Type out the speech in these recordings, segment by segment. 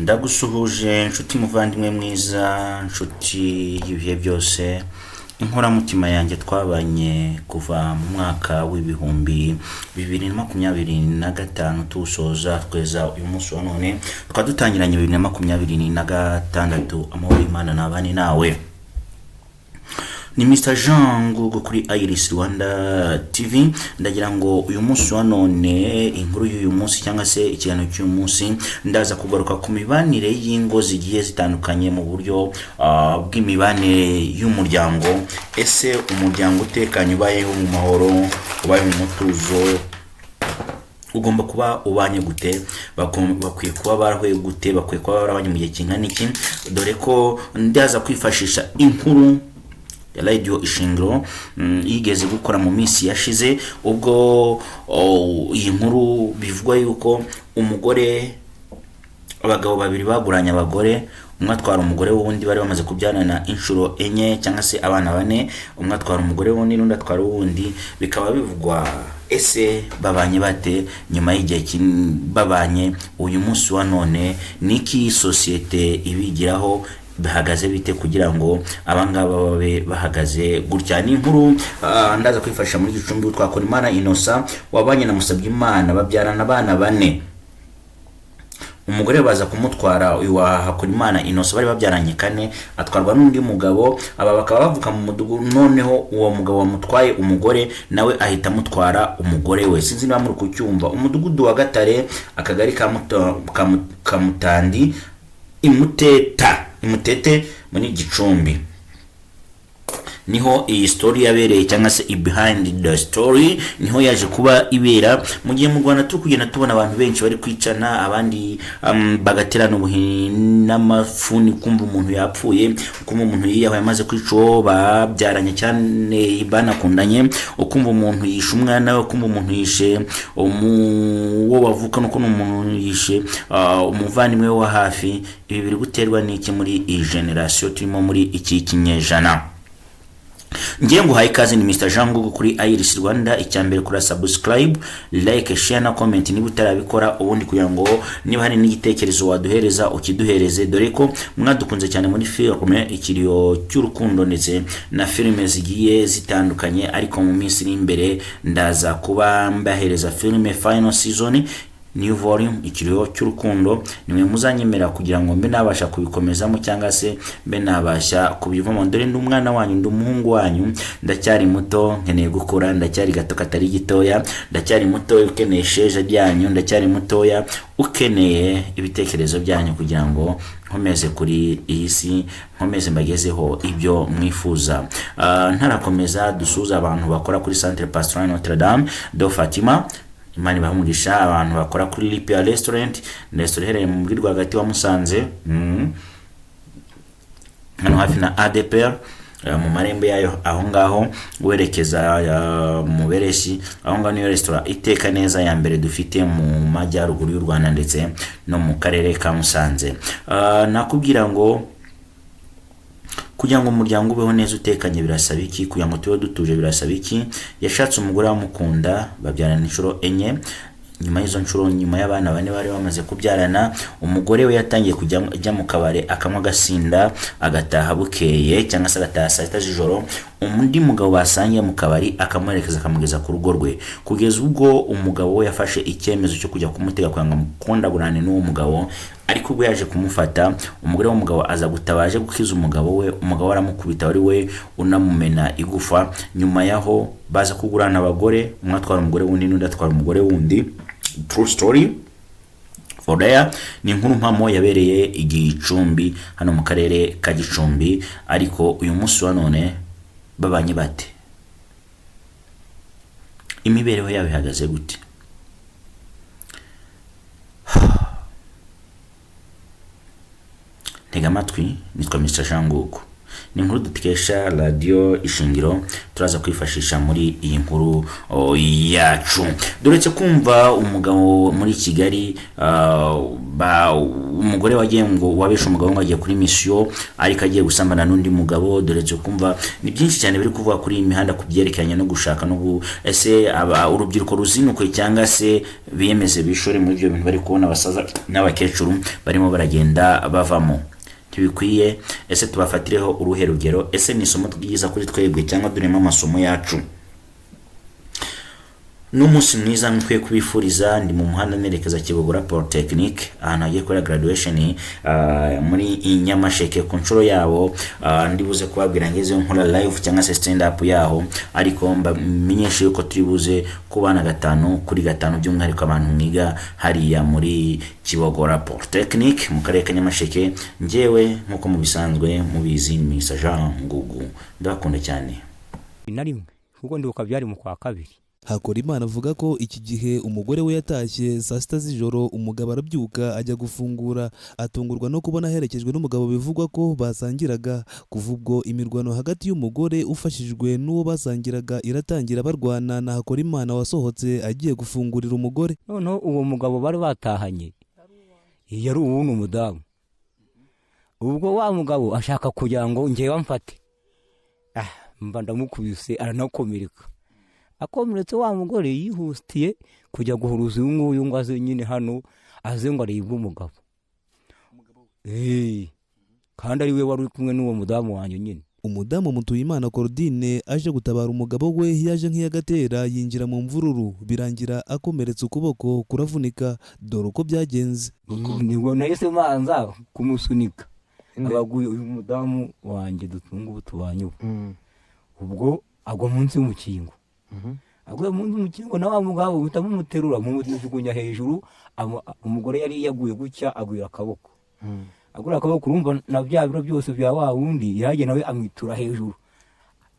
Ndagusuhuje nshuti muvandimwe mwiza, nshuti y'ibihe byose, inkoramutima yanjye twabanye kuva mu mwaka w'2025 tuwusoza tweza uyu munsi wa none, tukaba dutangiranye 2026. Amahoro y'Imana nabane nawe. Ni Mr Jean Ngugo kuri Iris Rwanda TV. Ndagira ngo uyu munsi wa none, inkuru y'uyu munsi cyangwa se ikiganiro cy'uyu munsi, ndaza kugaruka ku mibanire y'ingo zigiye zitandukanye mu buryo bw'imibanire y'umuryango. Ese umuryango utekanye, ubayeho mu mahoro, ubayeho mu mutuzo, ugomba kuba ubanye gute? Bakwiye kuba barahuye gute? Bakwiye kuba barabanye mu gihe kingana iki? Dore ko ndaza kwifashisha inkuru ya Radio Ishingiro yigeze gukora mu minsi yashize, ubwo iyi nkuru bivugwa yuko umugore, abagabo babiri baguranye abagore, umwe atwara umugore w'undi, bari bamaze kubyarana inshuro enye cyangwa se abana bane, umwe atwara umugore w'undi n'undi atwara uwundi. Bikaba bivugwa, ese babanye bate nyuma y'igihe babanye? Uyu munsi wa none niki sosiyete ibigiraho? Bihagaze bite kugira ngo abangaba babe bahagaze gutya? Ni inkuru ndaza kwifashisha muri Gicumbi. Twakora Imana Innocent wabanye na Musabyimana, babyarana abana bane. Umugore baza kumutwara, uyu wa Hakorimana Innocent bari babyaranye kane, atwarwa n'undi mugabo. Aba bakaba bavuka mu mudugudu. Noneho uwo mugabo wamutwaye umugore nawe ahita amutwara umugore we. Sinzi niba muri kucyumva. Umudugudu wa Gatare, akagari ka Mutandi, Imuteta, Imutete, muri Gicumbi, niho iyi story yabereye, cyangwa se i behind the story niho yaje kuba ibera. Mu gihe mu Rwanda turi kugenda tubona abantu benshi bari kwicana, abandi bagaterana ubuhiri n'amafuni, kumva umuntu yapfuye, ukumva umuntu yiyahuye amaze kwica uwo babyaranye cyane banakundanye, ukumva umuntu yishe umwana we, ukumva umuntu yishe uwo bavuka, nuko umuntu yishe umuvandimwe we wa hafi. Ibi biri guterwa n'iki muri iyi generation turimo, muri iki kinyejana? Ngiye nguhaye ikaze, ni Mr Jean Ngugu kuri Iris Rwanda. Icyambere, kuri subscribe, like, share na comment niba utarabikora, ubundi kugira ngo niba hari n'igitekerezo waduhereza ukiduhereze, dore ko mwadukunze cyane muri filme Ikiriyo cy'Urukundo ndetse na filime zigiye zitandukanye. Ariko mu minsi iri imbere ndaza kuba mbahereza filime final season, new volume, Ikiriyo cy'Urukundo. Nimwe muzanyemera kugira ngo mbe nabasha kubikomezamo cyangwa se mbe nabasha kubivamo. Dore ndi umwana wanyu, ndi umuhungu wanyu, ndacyari muto, nkeneye gukura, ndacyari gato katari gitoya, ndacyari muto ukeneye isheja ryanyu, ndacyari mutoya ukeneye ibitekerezo byanyu kugira ngo nkomeze kuri iyi si, nkomeze mbagezeho ibyo mwifuza. Ntarakomeza, dusuhuza abantu bakora kuri Centre Pastoral Notre Dame de Fatima, Imana ibahe umugisha. Abantu bakora kuri Lipia Restaurant, restaurant iherereye mu mujyi rwagati wa Musanze, hano hafi na ADPR, mu marembo yayo aho ngaho werekeza mu Bereshi, aho ngaho niyo resitora iteka neza ya mbere dufite mu majyaruguru y'u Rwanda ndetse no mu karere ka Musanze. Nakubwira ngo kugira ngo umuryango ubeho neza utekanye birasaba iki? Kugira ngo tube dutuje birasaba iki? Yashatse umugore wamukunda, babyarana inshuro enye. Nyuma y'izo nshuro, nyuma y'abana bane bari bamaze kubyarana, umugore we yatangiye kujya ajya mu kabari, akanywa, agasinda, agataha bukeye cyangwa se agataha saa 6 z'ijoro. Undi mugabo basangiye mu kabari akamuherekeza, akamugeza ku rugo rwe, kugeza ubwo umugabo we yafashe icyemezo cyo kujya kumutega kugira ngo amukondagurane n'uwo mugabo. Ariko ubwo yaje kumufata, umugore w'umugabo aza gutabaje gukiza umugabo we, umugabo aramukubita, wari we unamumena igufa. Nyuma yaho baza kugurana abagore, umwe atwara umugore wundi n'undi atwara umugore wundi. True story for there, ni inkuru mpamo yabereye i Gicumbi, hano mu karere ka Gicumbi. Ariko uyu munsi wa none babanye bate? Imibereho yabo ihagaze gute? Ntega amatwi, nitwa Mr Jean Ngugu. Ni inkuru dukesha Radiyo Ishingiro, turaza kwifashisha muri iyi nkuru yacu. Duretse kumva umugabo muri Kigali, Umugore wagiye ngo wabeshe umugabo ngo agiye kuri mission, ariko agiye gusambana n'undi mugabo. Dore cyo kumva ni byinshi cyane biri kuvuga kuri iyi mihanda ku byerekeranye no gushaka no ese aba urubyiruko ruzinukwe cyangwa se biyemeze bishore muri ibyo bintu bari kubona abasaza n'abakecuru barimo baragenda bavamo? Ntibikwiye. Ese tubafatireho uruhe rugero? Ese ni isomo ryiza kuri twebwe cyangwa duremo amasomo yacu? N'umunsi mwiza nkwiye kubifuriza. Ndi mu muhanda nerekeza Kibogora Polytechnic, ahantu hagiye kubera graduation muri Nyamasheke ku nshuro yabo. Ndi buze kubabwira ngezeyo nkora live cyangwa se stand up yaho, ariko mbamenyeshe yuko turi buze kubana gatanu kuri gatanu, by'umwihariko abantu mwiga hariya muri Kibogora Polytechnic mu karere ka Nyamasheke. Njyewe nk'uko mubisanzwe mubizi, Mr Jean Ngugu, ndabakunda cyane. Na rimwe, kuko ndibuka byari mu kwa kabiri. Hakorimana avuga ko iki gihe umugore we yatashye saa 6 z'ijoro, umugabo arabyuka ajya gufungura, atungurwa no kubona aherekejwe n'umugabo bivugwa ko basangiraga. Kuva ubwo imirwano hagati y'umugore ufashijwe n'uwo basangiraga iratangira, barwana na Hakorimana wasohotse agiye gufungurira umugore. Noneho uwo mugabo bari batahanye yari uwundi umudamu. Ubwo wa mugabo ashaka kugira ngo ngewe amfate, mba ndamukubise, aranakomereka. Akomeretse, wa mugore yihutiye kujya guhuruza uyu nguyu ngo aze nyine hano, aze ngo arebe umugabo. Kandi ari we wari uri kumwe n'uwo mudamu wanjye nyine. Umudamu Mutuyimana Claudine aje gutabara umugabo we, yaje nk'iyagatera yinjira mu mvururu, birangira akomeretse ukuboko kuravunika. Dore uko byagenze. Nibwo nahise manza kumusunika, abaguye uyu mudamu wanjye dutunga ubu tubanye ubu. Ubwo agwa munsi y'umukingo. Aguye munsi y'umukingo, na wa mugabo uhita mumuterura, mumujugunya hejuru. Umugore yari yaguye gutya, agwira akaboko. Agura akaboko, urumva na bya biro byose bya wa wundi yagiye nawe amwitura hejuru,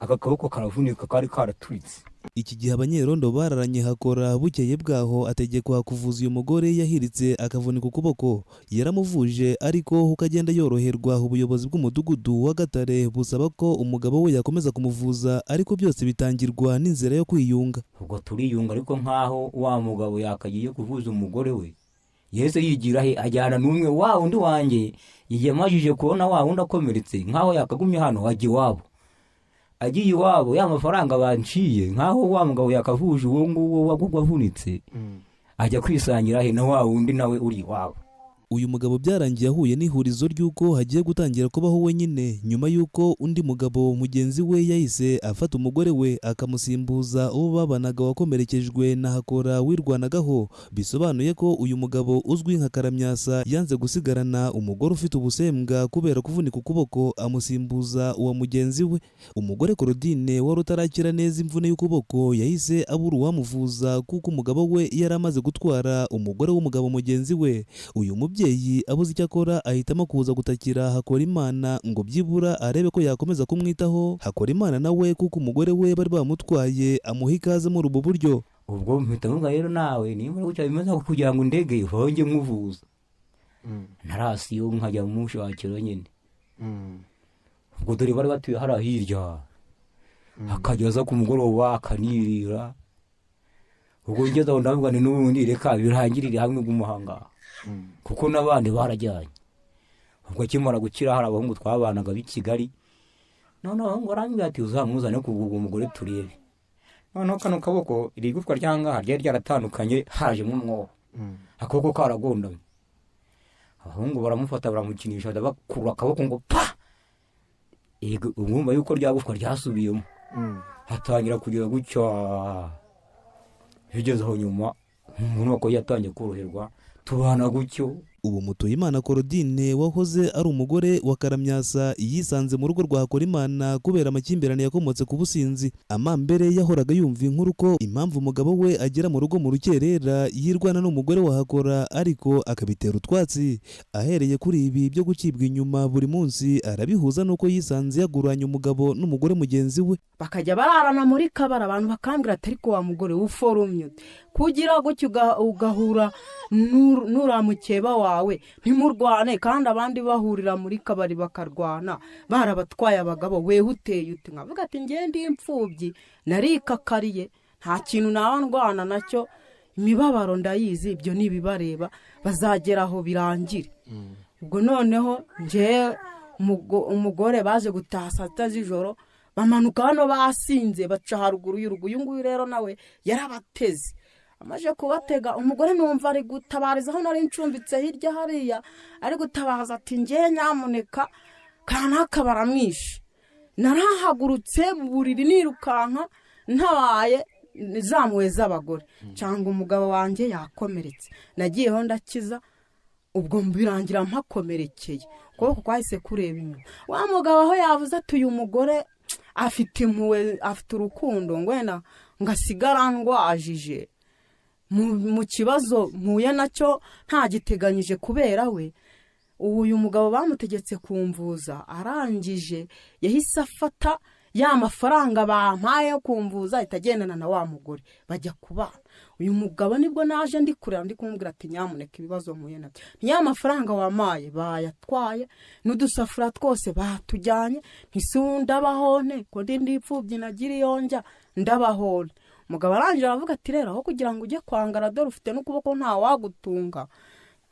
aka kaboko karavunika, kari karaturitse. Iki gihe abanyerondo bararanye Hakora. Bukeye bwaho ategekwa kuvuza uyu mugore yahiritse akavunika ukuboko. Yaramuvuje, ariko uko agenda yoroherwa, ubuyobozi bw'umudugudu wa Gatare busaba ko umugabo we yakomeza kumuvuza, ariko byose bitangirwa n'inzira yo kwiyunga. Ubwo turiyunga, ariko nkaho wa mugabo yakagiye kuvuza umugore we, yahise yigira he, ajyana n'umwe wa wundi wanjye. Yamajije kubona wa wundi akomeretse, nkaho yakagumye hano, ajya iwabo. Agiye iwabo, ya mafaranga banciye, nkaho wa mugabo yakavuje uwo nguwo wavunitse, ajya kwisangira he na wa wundi nawe uri iwabo. Uyu mugabo byarangiye ahuye n'ihurizo ry'uko hagiye gutangira kubaho wenyine, nyuma y'uko undi mugabo mugenzi we yahise afata umugore we akamusimbuza uwo babanaga wakomerekejwe na Hakora wirwanagaho. Bisobanuye ko uyu mugabo uzwi nka Karamyasa yanze gusigarana umugore ufite ubusembwa kubera kuvunika ukuboko, amusimbuza uwa mugenzi we. Umugore Claudine wari utarakira neza imvune y'ukuboko yahise abura uwamuvuza, kuko umugabo we yari amaze gutwara umugore w'umugabo mugenzi we. Uyu mubyeyi abuze icyo akora, ahitamo kuza gutakira Hakorimana ngo byibura arebe ko yakomeza kumwitaho. Hakorimana nawe, kuko umugore we bari bamutwaye, amuha ikaze muri ubu buryo. Ubwo mpita mvuga rero, nawe nimba gutya bimeze kugira ngo ndege honge nkuvuza ntarasiyo, nkajya mushakira nyine. Ubwo dore bari batuye hariya hirya, akajya aza ku mugoroba akanirira. Ubwo ngeze aho ndavuga nti n'ubundi reka birangirire hamwe bw'umuhanga, kuko n'abandi barajyanye. Ubwo akimara gukira, hari abahungu twabanaga b'i Kigali. Noneho abahungu barambwira ati uzamuzane kugurwa umugore turebe. Noneho kano kaboko, iri gufwa ryangaha ryari ryaratandukanye, hajemo umwobo, akaboko karagondamye. Abahungu baramufata, baramukinisha, bakurura akaboko ngo pa. Yego, urumva yuko rya gufwa ryasubiyemo, hatangira kugira gutya. Bigeze aho nyuma umuntu ko yatangiye koroherwa, tubana gutyo. Ubu Mutuyimana Claudine wahoze ari umugore wa Karamyasa yisanze mu rugo rwa Hakorimana kubera amakimbirane yakomotse ku businzi. Amambere yahoraga yumva inkuru ko impamvu umugabo we agera mu rugo mu rukerera yirwana n'umugore wa Hakora, ariko akabitera utwatsi. Ahereye kuri ibi byo gucibwa inyuma buri munsi, arabihuza n'uko yisanze yaguranye umugabo n'umugore mugenzi we. Bakajya bararana muri kabari, abantu bakambwira ati ariko wa mugore uforumye ute kugira gutya ugahura n'uramukeba wawe ntimurwane, kandi abandi bahurira muri kabari bakarwana barabatwaye abagabo, wewe uteye ute? Nkavuga ati ngende imfubyi narikakariye, nta kintu naba ndwana nacyo, imibabaro ndayizi, ibyo ni ibibareba, bazagera aho birangire. Ubwo noneho njyewe umugore baje gutaha saa 6 z'ijoro, bamanuka hano basinze, baca haruguru y'urugo. Uyu nguyu rero nawe yarabateze, amaze kubatega umugore numva ari gutabariza aho nari ncumbitse hirya hariya, ari gutabaza ati ngewe nyamuneka kanaka baramwishe. Narahagurutse mu buriri nirukanka ntabaye zamuwe z'abagore, cyangwa umugabo wanjye yakomeretse, nagiyeho ndakiza. Ubwo birangira mpakomerekeye, ukuboko kwahise kureba inyuma. Wa mugabo aho yavuze ati uyu mugore afite impuhwe, afite urukundo, ngo wenda ngasigara ndwajije mu kibazo mpuye nacyo ntagiteganyije kubera we. Ubu uyu mugabo bamutegetse kumvuza, arangije yahise afata ya mafaranga bampaye yo kumvuza, ahita agendana na wa mugore bajya kubana. Uyu mugabo nibwo naje ndi kureba, ndi kumubwira ati nyamuneka ibibazo mpuye nabyo, ni ya mafaranga wampaye bayatwaye, n'udusafuriya twose batujyanye, ndabaho nte ko ndi imfubyi nagira iyo njya, ndabaho nte? Umugabo arangije aravuga ati rero aho kugira ngo ujye kwangara, dore ufite n'ukuboko ntawagutunga,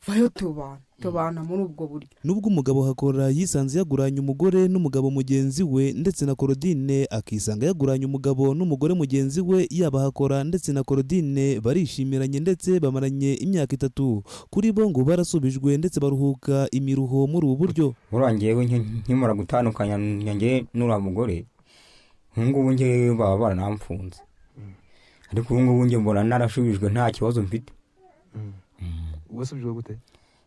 vayo tubana. Tubana muri ubwo buryo. Nubwo umugabo Hakora yisanze yaguranye umugore n'umugabo mugenzi we, ndetse na Korodine akisanga yaguranye umugabo n'umugore mugenzi we, yaba Hakora ndetse na Korodine barishimiranye ndetse bamaranye imyaka 3. Kuri bo ngo barasubijwe ndetse baruhuka imiruho muri ubu buryo. Buriya ngewe nkimara gutandukanya njye n'uriya mugore, ngubu ngewe baba baranamfunze, ariko ubu ngubu njye mbona narashubijwe, nta kibazo mfite. Wasubijwe gute?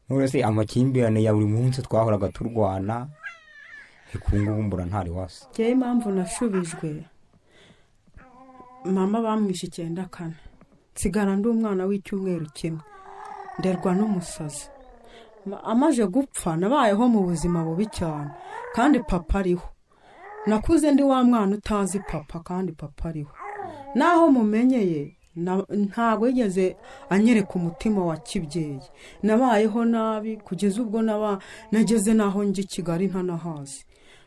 None se amakimbirane ya buri munsi twahoraga turwana, ariko ubu ngubu mbona ntari wasi. Njyewe impamvu nashubijwe, mama bamwishe 94, nsigara ndi umwana w'icyumweru kimwe, nderwa n'umusazi. Amaze gupfa nabayeho mu buzima bubi cyane, kandi papa ariho. Nakuze ndi wa mwana utazi papa, kandi papa ariho. Naho mumenyeye ntabwo yigeze anyereka umutima wa kibyeyi. Nabayeho nabi kugeza ubwo nageze n'aho njya i Kigali ntanahazi,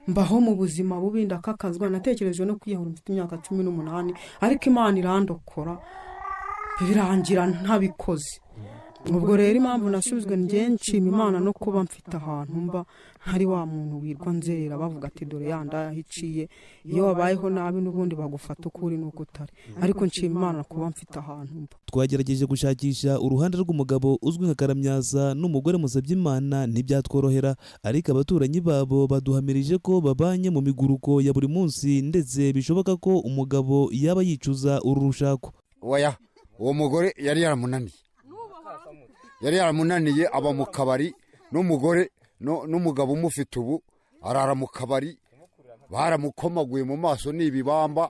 mbaho mu buzima bubi, ndakakazwa. Natekereje no kwiyahura mfite imyaka 18, ariko Imana irandokora, birangira ntabikoze. Ubwo rero impamvu nasubizwe, njye nshima Imana no kuba mfite ahantu mba, ntari wa muntu wirwa nzerera bavuga ati dore ya ndaya aho iciye. Iyo wabayeho nabi n'ubundi bagufata uko uri n'uko utari, ariko nshima Imana kuba mfite ahantu mba. Twagerageje gushakisha uruhande rw'umugabo uzwi nka Karamyaza n'umugore Musabyimana ntibyatworohera, ariko abaturanyi babo baduhamirije ko babanye mu miguruko ya buri munsi, ndetse bishoboka ko umugabo yaba yicuza uru rushako. Oya, uwo mugore yari yaramunaniye, yari yaramunaniye, aba mu kabari n'umugore n'umugabo umufite ubu arara mu kabari, baramukomaguye mu maso ni ibibamba,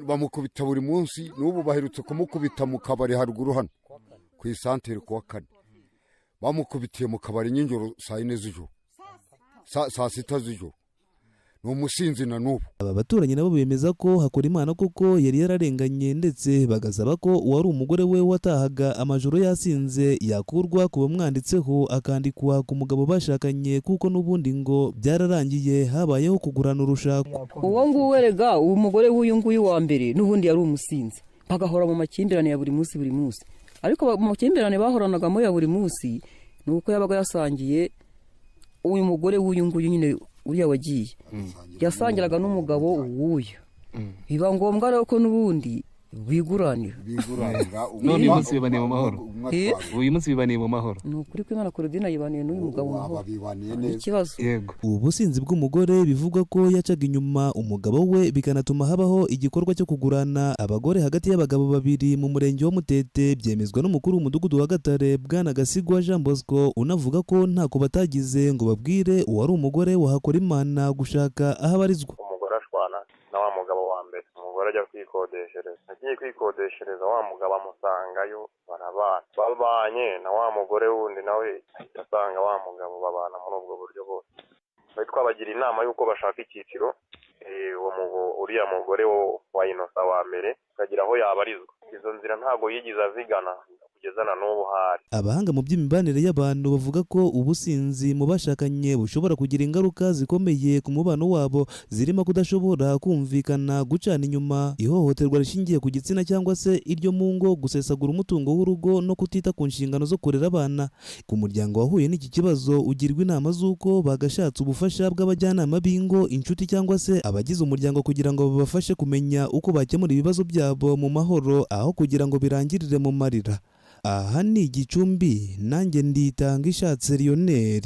bamukubita buri munsi. N'ubu baherutse kumukubita mu kabari haruguru hano ku isantere kuwa kane, bamukubitiye mu kabari nijoro saa 4 z'ijoro, saa 6 z'ijoro. Ni umusinzi na n'ubu. Aba baturanyi nabo bemeza ko Hakorimana koko yari yararenganye, ndetse bagasaba ko uwari umugore we watahaga amajoro yasinze yakurwa ku bamwanditseho akandikwa ku mugabo bashakanye, kuko n'ubundi ngo byararangiye habayeho kugurana urushako. Uwo nguwo erega uwo mugore w'uyu nguyu wa mbere n'ubundi yari umusinzi, bagahora mu makimbirane ya buri munsi buri munsi, ariko mu makimbirane bahoranagamo ya buri munsi ni uko yabaga yasangiye uyu mugore w'uyu nguyu nyine uriya wagiye, yasangiraga n'umugabo w'uyu, biba ngombwa rero ko n'ubundi biguranira. None uyu munsi bibaniye mu mahoro? Uyu munsi bibaniye mu mahoro. Ni ukuri ko Imana Korodina yibaniye n'uyu mugabo mu mahoro, ikibazo. Yego. Ubu businzi bw'umugore bivugwa ko yacaga inyuma umugabo we, bikanatuma habaho igikorwa cyo kugurana abagore hagati y'abagabo babiri mu murenge wa Mutete, byemezwa n'umukuru w'umudugudu wa Gatare Bwana Gasigwa Jean Bosco, unavuga ko ntako batagize ngo babwire uwari umugore wa Hakorimana gushaka aho abarizwa. Umugore ashwana na wa mugabo wa mbere, umugore ajya kwikodeshereza, agiye kwikodeshereza wa mugabo amusangayo, barabana, babanye na wa mugore wundi nawe ahita asanga wa mugabo, babana muri ubwo buryo bose. Twari twabagira inama y'uko bashaka icyiciro, uwo uriya mugore wa Inosa wa mbere akagira aho yabarizwa. Izo nzira ntabwo yigeze azigana. Kugeza na n'ubu hari. Abahanga mu by'imibanire y'abantu bavuga ko ubusinzi mu bashakanye bushobora kugira ingaruka zikomeye ku mubano wabo, zirimo kudashobora kumvikana, gucana inyuma, ihohoterwa rishingiye ku gitsina cyangwa se iryo mu ngo, gusesagura umutungo w'urugo no kutita ku nshingano zo kurera abana. Ku muryango wahuye n'iki kibazo, ugirwa inama z'uko bagashatse ubufasha bw'abajyanama b'ingo, inshuti cyangwa se abagize umuryango kugira ngo babafashe kumenya uko bakemura ibibazo byabo mu mahoro aho kugira ngo birangirire mu marira. Aha ni Igicumbi, nanjye nditanga ishatse Lionel.